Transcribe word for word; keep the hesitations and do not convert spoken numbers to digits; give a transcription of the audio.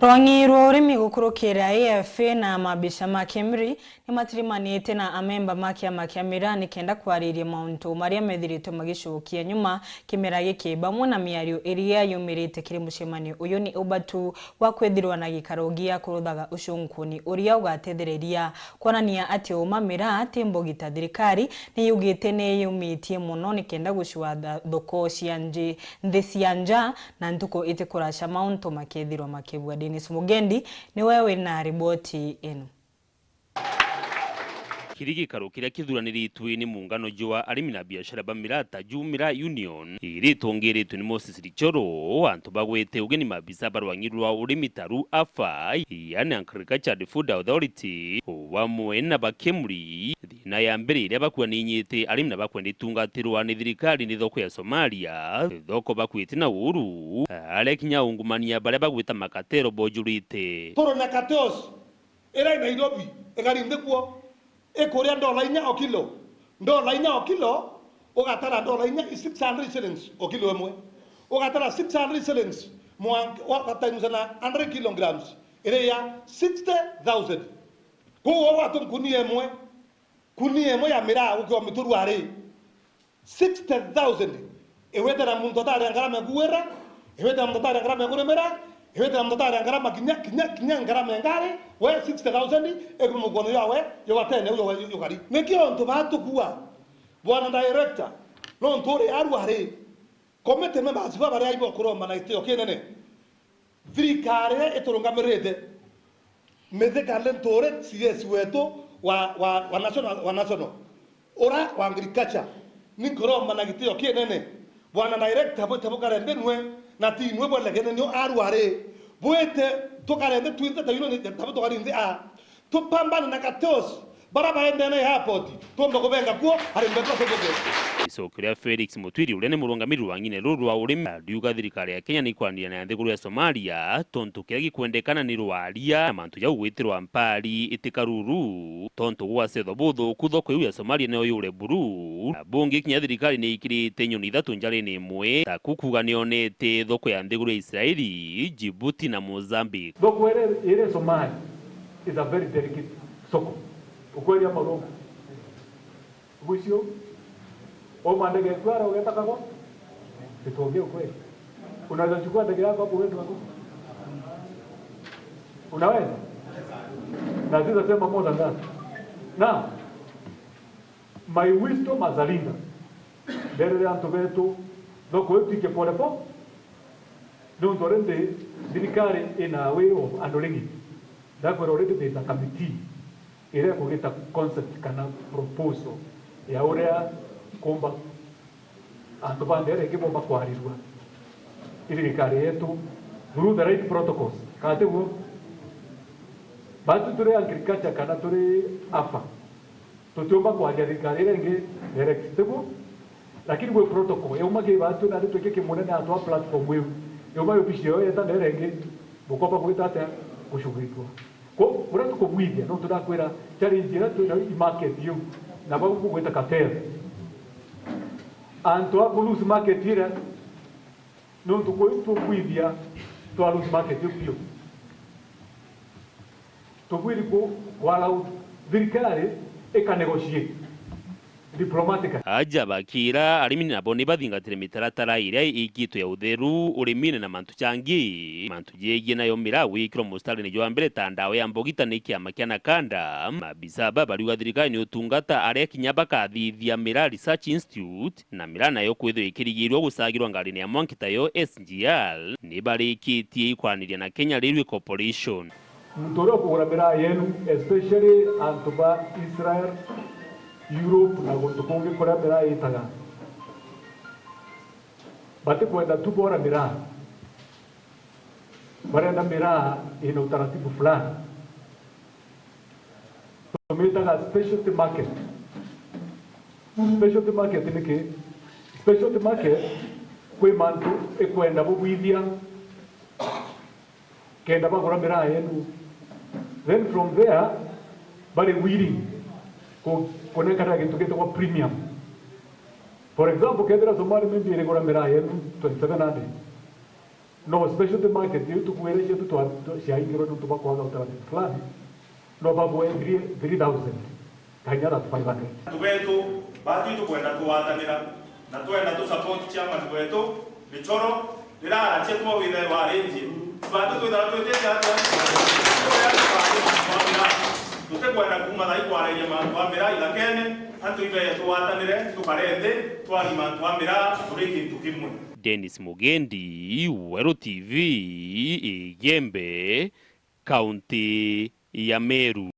Rwang'i rwa urimi gukurukira A F A na mabica ma KEMRI ni matirimanite na amemba ma kiama kia miraa nikenda kwariria mauntu maria methiritwe magicokia nyuma kimera giki, bamwe na miario iria yumirite kiri mucemanio uyu ni ubatu wa kwithirwa na gikaro gia kuruthaga ucunkuni uria ugatethereria kwonania ati uma miraa ti mbogi ta thirikari ni yugite ni yumitie mono nikenda gucua tha-, thoko cia nji-, nthi cia nja, na ntuku iti kuraca mauntu makethirwa makibua. Dennis Mugendi niwe wina riboti ino. Kiri gikaro kiria kithuraniritwe ni muungano jwa arimi na biashara ba miraa ta Jumira Union, iri itongiritwe ni Moses Richoro, antu bagwete ugeni maabisa ba rwang'i rwa urimi ta RUAFA, yani Agriculture and Food Authority, o bamwe na ba KEMRI. Thina ya mbere iria bakuaninyite arimi na bakwenda itungatirwa ni thirikari ni thoko ya Somalia, thoko bakwite na uru, aria kinya ungumania baria bagwita makatero bojurite. Toro na cartels ira i Nairobi, igari nthi kuo, ikuria ndola inya o kilo. Ndola inya o kilo, ugatara ndola inya i six hundred shillings o kilo imwe. Ugatara six hundred shillings mwank-, wa, wa times na hundred kilograms, iri ya sixty thousand. Kwou ugwatwa nkunia imwe, nkunia imwe ya miraa ukiwa mituru ari, sixty thousand, iwete na muntu ataria ngarama ya kuwira, iwete na muntu ataria ngarama ya kurimira, iwete na muntu ataria ngarama kinya, kinya, kinya ngarama ya ngari, we sixty thousand iku mukono yawe, yogatene, yo-, yo-, yogari. Nikio untu batukua, bwana director, nontu uri aru ari, committee members ba baria ibo kuromba na gitio kinene. Thirikari iria iturungamirite, Mithika Linturi, C S wetu wa, wa, wa national, wa national, ura wa agriculture, ni nkuromba na gitio kinene, bwana director, bwite bukare nthi nwe, na ti nwe bwelekene nio aru ari, bwite tukare nthi twinthe ta union, tabu tukari nthi a, tupambane na cartels, bara baendene airport, tuombe kubenga kuo, ari mbetu asubuke. Icokio ria Felix Mutwiri, uria ni murungamiri rwa ng'ine ruru rwa urimi, ariuga thirikari ya Kenya ni ikwaniria na nthiguru ya Somalia, tontu kiria gikwendekana ni rwaria, na mantu jau gwitirwa mpari itikaruru, tontu gwacethwa buthuku thoko iu ya Somalia niyo yure buru. Na bungi kinya thirikari ni ikirite nyoni ithatu njarine imwe, ta ku kuuga ni yonete thoko ya nthiguru ya Israeli, Djibouti na Mozambique. Thoko iri, iri Somalia is a very delicate soko. Ukweli ama urongo? Gwicio, wauma ndege yaku ara ugeta Kagwa, nituongee ukweli. Unaweza chukua ndege yako hapo uende Kagwa? Unaweza? Na sitasema more than that. Now, my wisdom as a leader, nderere antu betu, thoko iu twike pole pole, nontu already thirikari ina way of handling it. Ndakwira already there is a committee iria ikugita concept kana proposal ya uria kumba antu ba ndere ingi bomba kwarirua i thirikari yetu through the right protocols. Kana tiguo? Batu turi agriculture kana turi apa, tutiumba kwaria thirikari iria ingi direct, tiguo? Lakini gwi protocol yauma ki batu, na ritwike kimunene atwa platform iu, yauma obici yao yeta ndere ingi, bukomba gwita atia? Gucugitwa. Ko, uria tukubwithia, no turakwira challenge iria twina i market iu, na bau bugwita cartel. Antu a ku lose market iria, nontu kuu tubwithia twa lose market iu biu. Tubwiri ku, ku allow thirikari ika negotiate diplomatically. Aja bakira arimi nabo ni bathingatire mitaratara iria ikitwe ya utheru urimine na mantu jangi. Mantu jegie nayo miraa gwikirwa mustarine jwa mbere ta ndawa ya mbogita ni kiama kia Nakada. Maabisa ba bariuga thirikari ni utungata aria kinya bakathithia Miraa Research Institute, na miraa nayo kwithirwa ikirigirwa gucagirwa ngarine ya mwanki tayo S G R, ni barikitie ikwaraniria na Kenya Railway Corporation. Muntu uria ukugura miraa yenu, especially antu ba Israel, Europe na guntu kungi kuria miraa itaga, batikwenda tu bora miraa, barenda miraa ina utaratibu fulani. Tumitaga specialty market. Specialty market ni ki? Specialty market kwi mantu ikwenda bubwithia kenda bagura miraa yenu. Then from there, bari willing ku-, kunenkanira gintu gitagwa premium. For example, kethira Somali maybe irigura miraa yenu twenty-seven hundred, No specialty market iu tukwire cietu twa-, twa-, ciaingirwe nontu bwa kwaga alternative fulani, no babwe three, three thousand, kanya that five hundred. Antu betu, batu tukwenda kugwatanira, na twenda tu support chairman wetu, Michoro, rirara cietu withe wa arrange. Batu twithira twitite atia? Turia tukari mantu ma miraa. Tutikwenda kuuma thaa ikwaragia mantu ma miraa ithakene, antu ibeya tugwatanire, tukare nthi, twari mantu ma miraa, turi kintu kimwe. Dennis Mugendi, Weru T V, Igembe, kaunti ya Meru.